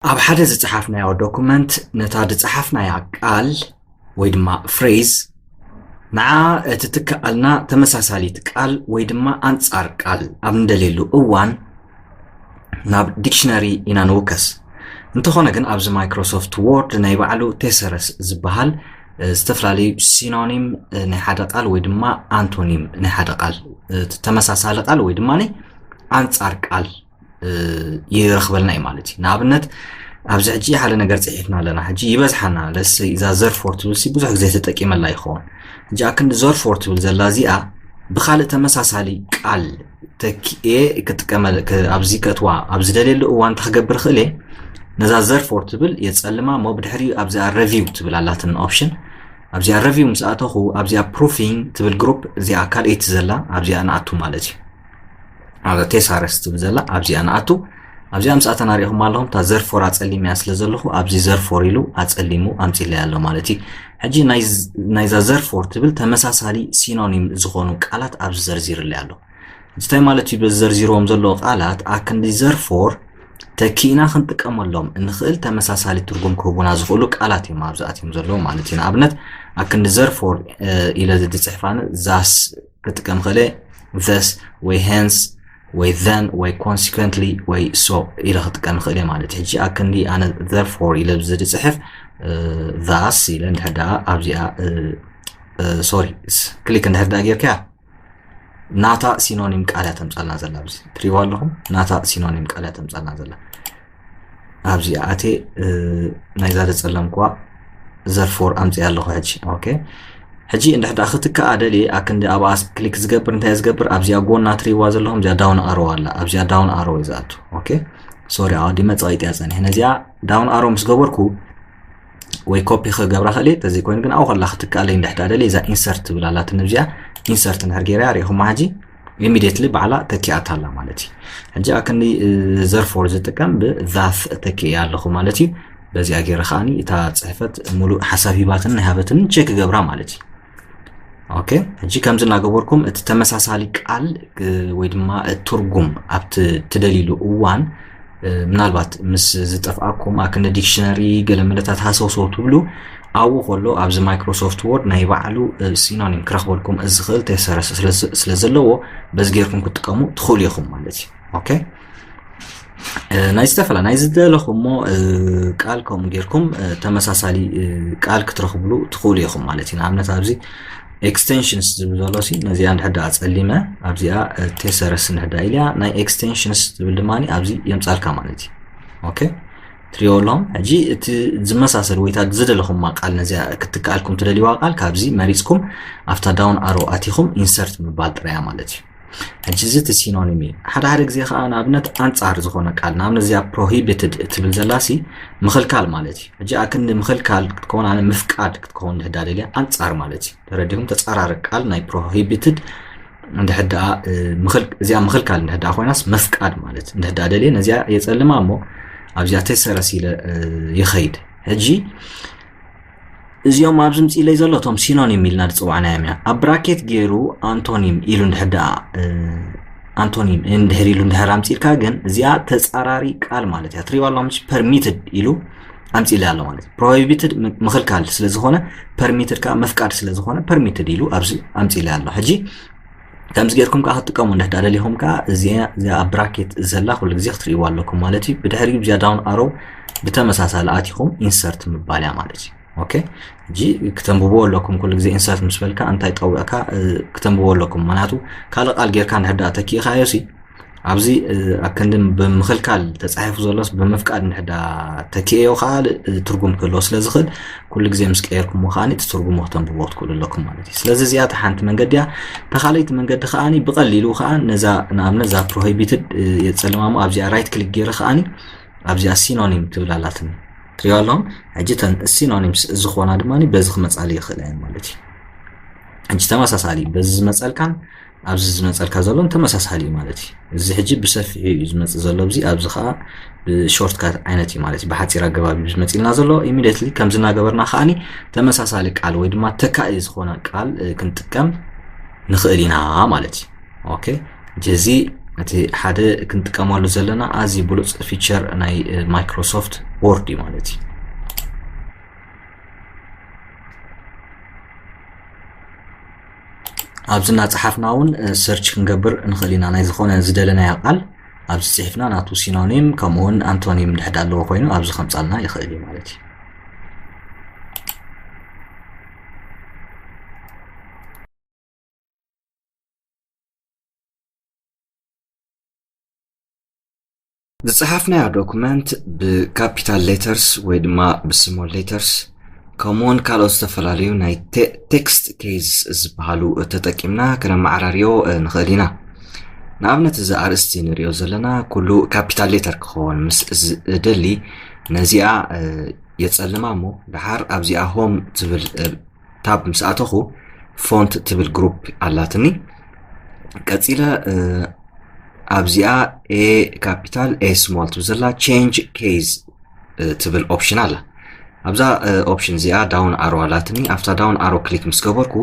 ኣብ ሓደ ዝጸሓፍናዮ ዶኩመንት ነታ ዝጸሓፍናያ ቃል ወይ ድማ ፍሬዝ ንዓ እትትክኣልና ተመሳሳሊት ቃል ወይ ድማ ኣንጻር ቃል ኣብ እንደልየሉ እዋን ናብ ዲክሽነሪ ኢና ንውከስ። እንተኾነ ግን ኣብዚ ማይክሮሶፍት ዎርድ ናይ ባዕሉ ቴሰረስ ዝበሃል ዝተፈላለዩ ሲኖኒም ናይ ሓደ ቃል ወይ ድማ ኣንቶኒም ናይ ሓደ ቃል ተመሳሳሊ ቃል ወይ ድማ ኣንጻር ቃል ይረኽበልና እዩ ማለት እዩ። ንኣብነት ኣብዚ ሕጂ ሓደ ነገር ጽሒፍና ኣለና። ሕጂ ይበዝሓና ለስ እዛ ዘርፎር ትብል ሲ ብዙሕ ግዜ ተጠቂመላ ይኸውን። ሕጂ ኣክንዲ ዘርፎር ትብል ዘላ እዚኣ ብኻልእ ተመሳሳሊ ቃል ተኪኤ ክጥቀመ ኣብዚ ከእትዋ ኣብ ዝደልየሉ እዋን ተክገብር ክእል እየ። ነዛ ዘርፎር ትብል የጸልማ ሞ ብድሕሪ ኣብዚኣ ረቪው ትብል ኣላትን ኦፕሽን ኣብዚኣ ረቪው ምስ ኣተኹ ኣብዚኣ ፕሩፊንግ ትብል ግሩፕ እዚኣ ካልኤይቲ ዘላ ኣብዚኣ ንኣቱ ማለት እዩ። ኣብ ቴሳረስ ትብል ዘላ ኣብዚኣ ንኣቱ ኣብዚኣ ምስ ኣተና ሪኢኹም ኣለኹም እታ ዘርፎር ኣጸሊም እያ ስለ ዘለኹ ኣብዚ ዘርፎር ኢሉ ኣጸሊሙ ኣምጺለይ ኣሎ ማለት እዩ። ሕጂ ናይዛ ዘርፎር ትብል ተመሳሳሊ ሲኖኒም ዝኾኑ ቃላት ኣብዚ ዘርዚርለይ ኣሎ። እንታይ ማለት እዩ በዚ ዘርዚርዎም ዘለዎ ቃላት ኣክንዲ ዘርፎር ተኪእና ክንጥቀመሎም እንኽእል ተመሳሳሊ ትርጉም ክህቡና ዝኽእሉ ቃላት እዮም ኣብዚ ኣትዮም ዘለዉ ማለት እዩ። ንኣብነት ኣክንዲ ዘርፎር ኢለ ዝድፅሕፋኒ ዛስ ክጥቀም ክእለ ዘስ ወይ ሄንስ ወይ ዘን ወይ ኮንሲኩንትሊ ወይ ሶ ኢለ ክጥቀም ክእል ማለት እዩ። ሕጂ ኣክንዲ ኣነ ዘርፎር ኢለ ዝድፅሕፍ ዛስ ኢለ እንድሕር ደኣ ኣብዚኣ ሶሪ ክሊክ እንድሕር ደኣ ጌርካያ ናታ ሲኖኒም ቃል እያ ተምጻልና ዘላ ኣብዚ ትሪዋ ኣለኹም ናታ ሲኖኒም ቃል እያ ተምጻልና ዘላ ኣብዚ ኣቴ ናይዛ ዘጸለምኩዋ ዘርፎር ኣምጽያ ኣለኹ ሕጂ ኦኬ ሕጂ እንድሕዳ ክትከኣ ደልየ ኣክንዲ ኣብኣ ክሊክ ዝገብር እንታይ ዝገብር ኣብዚኣ ጎና ትሪዋ ዘለኹም እዚኣ ዳውን ኣሮ ኣላ ኣብዚኣ ዳውን ኣሮ እዩ ዝኣቱ ኦኬ ሶሪ ኣወዲመ ጸቂጥያ ጸኒሐ ነዚኣ ዳውን ኣሮ ምስ ገበርኩ ወይ ኮፒ ክገብራ ክእል እየ ተዘይኮይኑ ግን ኣብኡ ከላ ክትከኣለይ እንድሕዳ ደልየ እዛ ኢንሰርት ትብል ኣላትኒ ኣብዚኣ ኢንሰርት እንድሕር ገይረያ ሪኢኹማ ሕጂ ኢሚድየትሊ ባዕላ ተኪኣታ ኣላ ማለት እዩ ሕጂ ኣክኒ ዘርፎር ዝጥቀም ብዛት ተኪእያ ኣለኹ ማለት እዩ በዚኣ ገይረ ከዓኒ እታ ፅሕፈት ሙሉእ ሓሳብ ሂባትን ናይ ሃበትን ቸክ ገብራ ማለት እዩ ኦኬ ሕጂ ከምዚ እናገበርኩም እቲ ተመሳሳሊ ቃል ወይ ድማ ትርጉም ኣብቲ ትደልይሉ እዋን ምናልባት ምስ ዝጠፍኣኩም ኣክንዲ ዲክሽነሪ ገለ መለታት ሃሰውሰው ትብሉ ኣብኡ ከሎ ኣብዚ ማይክሮሶፍት ወርድ ናይ ባዕሉ ሲኖኒም ክረኽበልኩም ዝኽእል ቴሰረስ ስለ ዘለዎ በዚ ጌርኩም ክትጥቀሙ ትኽእሉ ኢኹም ማለት እዩ ኦኬ ናይ ዝተፈላ ናይ ዝደለኹሞ ቃል ከምኡ ጌርኩም ተመሳሳሊ ቃል ክትረኽብሉ ትኽእሉ ኢኹም ማለት እዩ ንኣብነት ኣብዚ ኤክስቴንሽንስ ዝብል ዘሎ ሲ ነዚኣ እንድሕዳ ኣፀሊመ ኣብዚኣ ቴሰረስ እንድሕዳ ኢልያ ናይ ኤክስቴንሽንስ ዝብል ድማ ኣብዚ የምፃልካ ማለት እዩ ኦኬ ትሪኦ ኣለኹም ሕጂ እቲ ዝመሳሰል ወይታ ዝደለኹማ ቃል ነዚኣ ክትከኣልኩም ትደልይዋ ቃል ካብዚ መሪፅኩም ኣብታ ዳውን ኣሮ ኣቲኹም ኢንሰርት ምባል ጥራያ ማለት እዩ ሕጂ እዚ እቲ ሲኖኒም እዩ ሓደ ሓደ ግዜ ከዓ ንኣብነት ኣንፃር ዝኾነ ቃል ንኣብነት እዚኣ ፕሮሂቢትድ እትብል ዘላ ሲ ምኽልካል ማለት እዩ ሕጂ ኣክንዲ ምኽልካል ክትከውን ኣነ ምፍቃድ ክትከውን ንሕዳ ደልያ ኣንፃር ማለት እዩ ተረዲኹም ተፃራሪ ቃል ናይ ፕሮሂቢትድ እንድሕዳ እዚኣ ምኽልካል እንድሕዳ ኮይናስ ምፍቃድ ማለት እንድሕዳ ደልየ ነዚኣ የፀልማ እሞ ኣብዚኣ ተሰረስ ኢለ ይኸይድ ሕጂ እዚኦም ኣብዚ ምፅኢለይ ዘሎ እቶም ሲኖኒም ኢልና ዝፅዋዕናዮም እያ ኣብ ብራኬት ገይሩ ኣንቶኒም ኢሉ እንድሕዳ ኣንቶኒም እንድሕር ኢሉ እንድሕር ኣምፂልካ ግን እዚኣ ተፃራሪ ቃል ማለት እያ ትሪዋ ኣለኹም ፐርሚትድ ኢሉ ኣምፂለ ኣሎ ማለት እዩ ፕሮሂቢትድ ምኽልካል ስለ ዝኾነ ፐርሚትድ ከዓ ምፍቃድ ስለ ዝኾነ ፐርሚትድ ኢሉ ኣብዚ ኣምፂለ ኣሎ ሕጂ ከምዚ ጌርኩም ከዓ ክትጥቀሙ እንድሕዳ ደሊኹም ከዓ እዚኣ ኣብ ብራኬት ዘላ ኩሉ ግዜ ክትርእይዋ ኣለኩም ማለት እዩ ብድሕሪኡ እዚኣ ዳውን ኣሮ ብተመሳሳሊ ኣቲኹም ኢንሰርት ምባል እያ ማለት እዩ ኦኬ ሕጂ ክተንብብዎ ኣለኩም ኩሉ ግዜ ኢንሰርት ምስ በልካ እንታይ ጠዊቕካ ክተንብብዎ ኣለኩም ምክንያቱ ካልእ ቃል ጌርካ እንድሕዳ ተኪእኻዮ ሲ ኣብዚ ኣክንዲ ብምኽልካል ተፃሒፉ ዘሎስ ብምፍቃድ እንድሕዳ ተኪእዮ ካልእ ትርጉም ክህልዎ ስለ ዝኽእል ኩሉ ግዜ ምስ ቀየርኩምዎ ከዓ እቲ ትርጉሙ ክተንብብዎ ትክእሉ ኣለኩም ማለት እዩ ስለዚ እዚኣ እቲ ሓንቲ መንገዲ እያ ተኻለይቲ መንገዲ ከዓ ብቐሊሉ ከዓ ነዛ ንኣብነት እዛ ፕሮሂቢትድ የፀልማሞ ኣብዚኣ ራይት ክሊክ ገይረ ከዓ ኣብዚኣ ሲኖኒም ትብል ኣላትኒ ትሪኦ ኣለኹም ሕጂ ተን ሲኖኒምስ ዝኾና ድማ በዚ ክመፃሉ ይኽእላ እየን ማለት እዩ ሕጂ ተመሳሳሊ በዚ ዝመፀልካን ኣብዚ ዝመፀልካ ዘሎን ተመሳሳሊ እዩ ማለት እዩ እዚ ሕጂ ብሰፊሑ እዩ ዝመፅእ ዘሎ ኣብዚ ኣብዚ ከዓ ብሾርትካት ዓይነት እዩ ማለት እዩ ብሓፂር ኣገባብ እዩ ዝመፅልና ዘሎ ኢሚዲየትሊ ከምዚ እናገበርና ከዓኒ ተመሳሳሊ ቃል ወይ ድማ ተካኢ ዝኾነ ቃል ክንጥቀም ንኽእል ኢና ማለት እዩ ኦኬ ጀዚ እቲ ሓደ ክንጥቀመሉ ዘለና ኣዝዩ ብሉፅ ፊቸር ናይ ማይክሮሶፍት word እዩ ማለት እዩ። ኣብዚ እናፀሓፍና እውን search ክንገብር ንኽእል ኢና። ናይ ዝኾነ ዝደለናዮ ቃል ኣብዚ ፅሒፍና ናቱ synonym ከምኡ እውን antonym ድሕድ ኣለዎ ኮይኑ ኣብዚ ከምፃልና ይኽእል እዩ ማለት እዩ። ዝፀሓፍናዮ ዶክመንት ብካፒታል ሌተርስ ወይ ድማ ብስሞል ሌተርስ ከምኡውን ካልኦት ዝተፈላለዩ ናይ text case ዝበሃሉ ተጠቂምና ክነመዓራርዮ ንኽእል ኢና። ንኣብነት እዚ ኣርእስቲ ንሪኦ ዘለና ኩሉ ካፒታል ሌተር ክኸውን ምስ ዝደሊ ነዚኣ የፀልማ እሞ ደሓር ኣብዚኣ ሆም ትብል ታብ ምስ ኣተኹ ፎንት ትብል ግሩፕ ኣላትኒ። ቀፂለ ኣብዚኣ A capital A small ትብል ዘላ change case ትብል ኦፕሽን ኣላ። ኣብዛ ኦፕሽን እዚኣ down arrow ኣላትኒ። ኣብታ down arrow ክሊክ ምስ ገበርኩ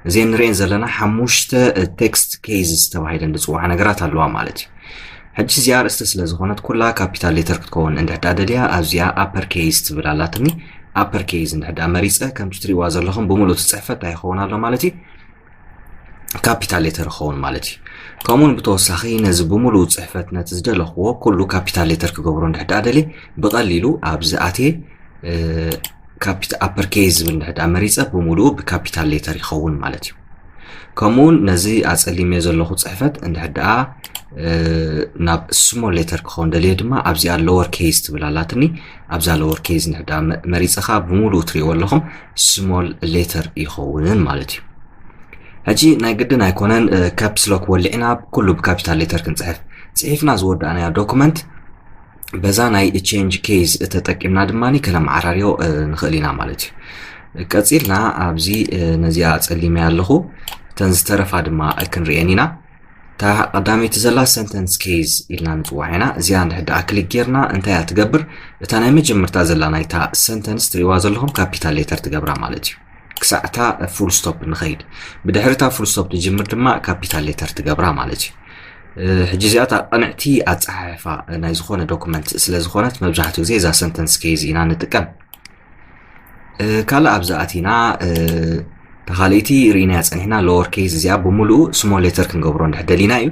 እዘን ንሪኤን ዘለና ሓሙሽተ text cases ተባሂለን ዝፅዋዓ ነገራት ኣለዋ ማለት እዩ። ሕጂ እዚኣ ኣርእስቲ ስለ ዝኾነት ኩላ ካፒታል ሌተር ክትከውን እንድሕዳ ደልያ ኣብዚኣ upper case ትብል ኣላትኒ። Upper case እንድሕዳ መሪፀ ከምቲ ትሪእዋ ዘለኹም ብምሉእ እቲ ፅሕፈት እንታይ ይኸውን ኣሎ ማለት እዩ? ካፒታል ሌተር ይኸውን ማለት እዩ። ከምኡውን ብተወሳኺ ነዚ ብምሉእ ፅሕፈት ነቲ ዝደለኽዎ ኩሉ ካፒታል ሌተር ክገብሮ እንድሕዳ ደልየ ብቐሊሉ ኣብዚ ኣትየ upper case ዝብል እንድሕዳ መሪፀ ብምሉኡ ብካፒታል ሌተር ይኸውን ማለት እዩ። ከምኡውን ነዚ ኣፀሊመዮ ዘለኹ ፅሕፈት እንድሕድኣ ናብ ስሞል ሌተር ክኸውን ደልየ ድማ ኣብዚኣ lower case ትብል ኣላትኒ። ኣብዛ lower case እንድሕድኣ መሪፀኻ ብምሉኡ ትሪእዎ ኣለኹም ስሞል ሌተር ይኸውን ማለት እዩ። ሕጂ ናይ ግድን ኣይኮነን caps lock ወሊዕና ኩሉ ብካፒታል ሌተር ክንፅሕፍ። ፅሒፍና ዝወዳእናዮ ዶክመንት በዛ ናይ change case ተጠቂምና ድማ ከነመዓራርዮ ንኽእል ኢና ማለት እዩ። ቀፂልና ኣብዚ ነዚኣ ፀሊመያ ኣለኹ። እተን ዝተረፋ ድማ ክንሪአን ኢና። እታ ቀዳመይቲ ዘላ sentence case ኢልና ንፅዋዕ ኢና። እዚኣ እንድሕድኣ ክሊክ ጌርና እንታይ እያ ትገብር? እታ ናይ መጀመርታ ዘላ ናይታ ሰንተንስ ትሪእዋ ዘለኹም ካፒታል ሌተር ትገብራ ማለት እዩ። ክሳዕ እታ ፉል ስቶፕ ንኸይድ። ብድሕሪ እታ ፉል ስቶፕ ትጅምር ድማ ካፒታል ሌተር ትገብራ ማለት እዩ። ሕጂ እዚኣ እታ ቅንዕቲ ኣፀሓሕፋ ናይ ዝኾነ ዶክመንት ስለ ዝኾነት መብዛሕትኡ ግዜ እዛ ሰንተንስ case ኢና ንጥቀም። ካልእ ኣብዚ ኣቲና እታ ካልኣይቲ ርኢናያ ፀኒሕና lower case እዚኣ ብምሉኡ ስሞል ሌተር ክንገብሮ እንድሕር ደሊና እዩ።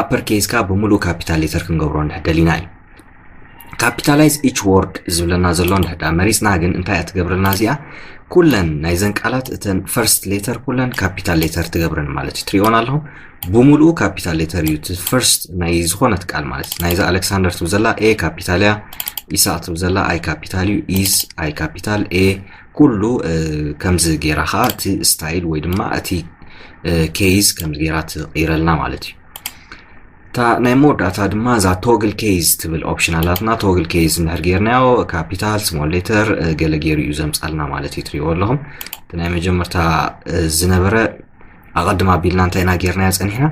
Upper case ከኣ ብምሉኡ ካፒታል ሌተር ክንገብሮ እንድሕር ደሊና እዩ። Capitalize each word ዝብለና ዘሎ እንድሕር ደኣ መሪፅና ግን እንታይ እያ ትገብረልና እዚኣ? ኩለን ናይዘን ቃላት እተን ፈርስት ሌተር ኩለን ካፒታል ሌተር ትገብረን ማለት እዩ። ትሪእወን ኣለኹም? ብምሉኡ ካፒታል ሌተር እዩ እቲ ፈርስት ናይ ዝኾነት ቃል ማለት እዩ። ናይዛ ኣሌክሳንደር ትብል ዘላ ኤ ካፒታል እያ፣ ኢሳቅ ትብል ዘላ ኣይ ካፒታል እዩ፣ ኢዝ ኣይ ካፒታል፣ ኤ ኩሉ ከምዚ ጌራ ከዓ እቲ ስታይል ወይ ድማ እቲ case ከምዚ ጌራ ትቕይረልና ማለት እዩ። እታ ናይ መወዳእታ ድማ እዛ ቶግል case ትብል ኦፕሽን ኣላትና። ቶግል case እንድሕር ጌርናዮ ካፒታል ስሞል ሌተር ገለ ገይሩ እዩ ዘምፃልና ማለት እዩ። ትሪእዎ ኣለኹም እቲ ናይ መጀመርታ ዝነበረ ኣቐድም ኣቢልና እንታይ ኢና ጌርናዮ ፀኒሕና?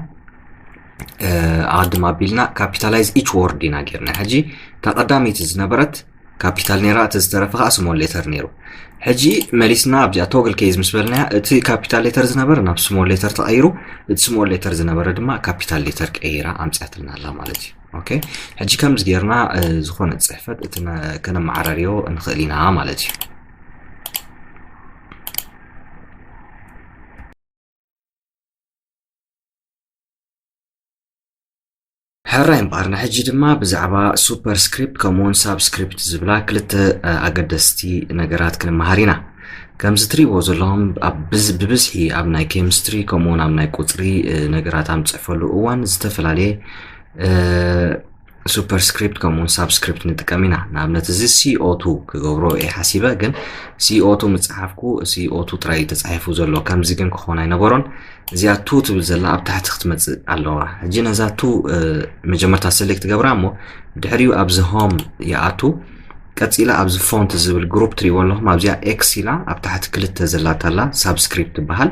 ኣቐድም ኣቢልና capitalize each word ኢና ጌርና። ሕጂ እታ ቀዳመይቲ ዝነበረት ካፒታል ነይራ፣ እቲ ዝተረፈ ከዓ ስሞል ሌተር ነይሩ። ሕጂ መሊስና ኣብዚኣ ቶግል case ምስ በልናያ እቲ ካፒታል ሌተር ዝነበረ ናብ ስሞል ሌተር ተቐይሩ፣ እቲ ስሞል ሌተር ዝነበረ ድማ ካፒታል ሌተር ቀይራ ኣምፅኣትልና ኣላ ማለት እዩ። ኦኬ፣ ሕጂ ከምዚ ጌርና ዝኾነ ፅሕፈት እቲ ከነመዓራርዮ ንኽእል ኢና ማለት እዩ። ሕራይ እምበኣር ንሕጂ ድማ ብዛዕባ ሱፐርስክሪፕት ከምኡውን ሳብስክሪፕት ዝብላ ክልተ ኣገደስቲ ነገራት ክንመሃር ኢና። ከምዚ ትሪእዎ ዘለኹም ብብዝሒ ኣብ ናይ ኬሚስትሪ ከምኡውን ኣብ ናይ ቁፅሪ ነገራት ኣብ ንፅሕፈሉ እዋን ዝተፈላለየ ሱፐርስክሪፕት ከምኡውን ሳብስክሪፕት ንጥቀም ኢና። ንኣብነት እዚ ሲኦቱ ክገብሮ እየ ሓሲበ፣ ግን ሲኦቱ ምፅሓፍኩ ሲኦቱ ጥራይ ተፃሒፉ ዘሎ። ከምዚ ግን ክኾን ኣይነበሮን። እዚኣ ቱ ትብል ዘላ ኣብ ታሕቲ ክትመፅእ ኣለዋ። ሕጂ ነዛ ቱ መጀመርታ ሰሌክት ገብራ እሞ ድሕሪኡ ኣብዚ ሆም ይኣቱ። ቀፂላ ኣብዚ ፎንት ዝብል ግሩፕ ትሪእዎ ኣለኹም። ኣብዚኣ ኤክስ ኢላ ኣብ ታሕቲ ክልተ ዘላታ ኣላ ሳብስክሪፕት ትበሃል።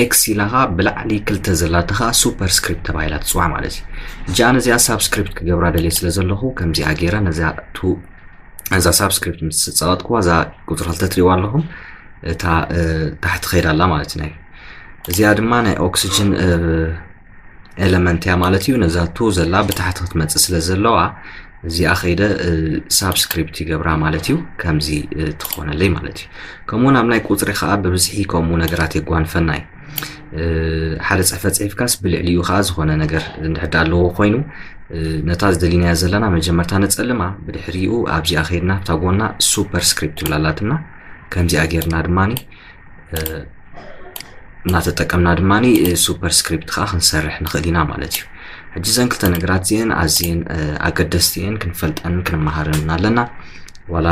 ኤክስ ኢላ ኸዓ ብላዕሊ ክልተ ዘላታ ኸዓ ሱፐርስክሪፕት ተባሂላ ትፅዋዕ ማለት እዩ። ሕጂ ኣነ እዚኣ ሳብስክሪፕት ክገብራ ደልየ ስለ ዘለኹ ከምዚኣ ገይረ ነዛ ቱ እዛ ሳብስክሪፕት ምስ ፀቐጥኩዋ እዛ ቁፅሪ ክልተ ትሪእዋ ኣለኹም እታ ታሕቲ ከይዳ ኣላ ማለት እዩ። እዚኣ ድማ ናይ ኦክስጅን ኤለመንት እያ ማለት እዩ። ነዛ ቱ ዘላ ብታሕቲ ክትመፅእ ስለ ዘለዋ እዚኣ ከይደ ሳብስክሪፕት ይገብራ ማለት እዩ። ከምዚ ትኾነለይ ማለት እዩ። ከምኡውን ኣብ ናይ ቁፅሪ ከዓ ብብዝሒ ከምኡ ነገራት የጓንፈና እዩ። ሓደ ፅሕፈት ፅሒፍካስ ብልዕሊኡ ከዓ ዝኾነ ነገር እንድሕዳ ኣለዎ ኮይኑ ነታ ዝደሊናያ ዘለና መጀመርታ ነፀልማ፣ ብድሕሪኡ ኣብዚኣ ከይድና ኣብታ ጎና ሱፐር ስክሪፕት ትብላላትና ከምዚኣ ጌርና ድማ እናተጠቀምና ድማ ሱፐር ስክሪፕት ከዓ ክንሰርሕ ንኽእል ኢና ማለት እዩ። ሕጂ ዘን ክልተ ነገራት እዚአን ኣዝየን ኣገደስቲ እየን፣ ክንፈልጠን ክንመሃርን ኣለና። ዋላ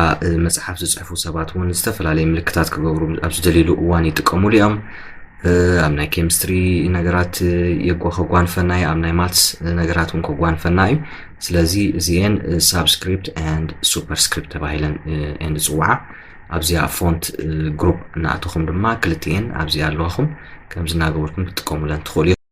መፅሓፍ ዝፅሕፉ ሰባት እውን ዝተፈላለዩ ምልክታት ክገብሩ ኣብ ዝደልይሉ እዋን ይጥቀሙሉ እዮም። ኣብ ናይ ኬሚስትሪ ነገራት የጓ ከጓንፈና እዩ፣ ኣብ ናይ ማትስ ነገራት እውን ከጓንፈና እዩ። ስለዚ እዚአን ሳብስክሪፕት ኤንድ ሱፐር ስክሪፕት ተባሂለን እየን ዝፅዋዓ። ኣብዚኣ ፎንት ግሩፕ እናኣተኹም ድማ ክልቲኤን ኣብዚኣ ኣለዋኹም ከምዚ እናገበርኩም ክትጥቀሙለን ትኽእሉ።